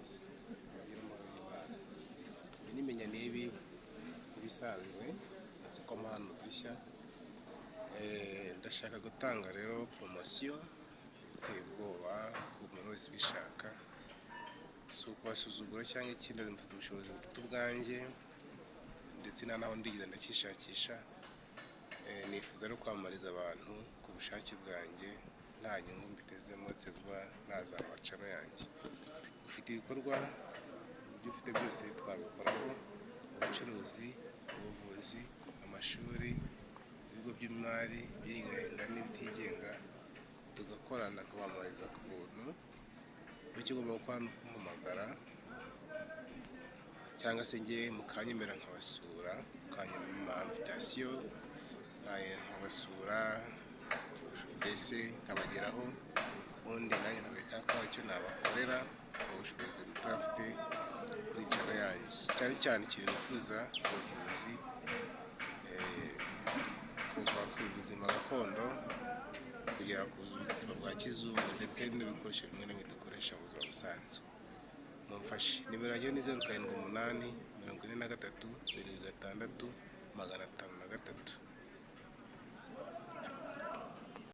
Ndabasuhuza abagira amahoro y'Imana. Iyi ni menya n'ibi ibisanzwe uretse ko mpano udushya. Ndashaka gutanga rero poromosiyo iteye ubwoba ku muntu wese ubishaka. Si ukubasuzugura cyangwa ikindi, mfite ubushobozi bufite ubwanjye ndetse nta naho ndigeze ndacyishakisha. Nifuza no kwamamariza abantu ku bushake bwanjye, nta nyungu mbitezemo uretse kuba nazamura channel yanjye. Ufite ibikorwa, ibyo ufite byose twabikoraho: ubucuruzi, ubuvuzi, amashuri, ibigo by'imari byigenga n'ibitigenga, tugakorana nkabamamariza ku buntu. Icyo ugomba gukora ni ukumpamagara cyangwa se njye mukanyemera nkabasura, mukanyima invitation nkabasura, mbese nkabageraho, ubundi nanjye nkabereka ko hari icyo nabakorera mu bushobozi buto mfite kuri channel yanjye. Cyane cyane ikintu nifuza, ubuvuzi, kuva ku buzima gakondo kugera ku buzima bwa kizungu, ndetse n'ibikoresho bimwe na bimwe dukoresha mu buzima busanzwe. Mumfashe, nimero yanjye ni 078 43 76 503.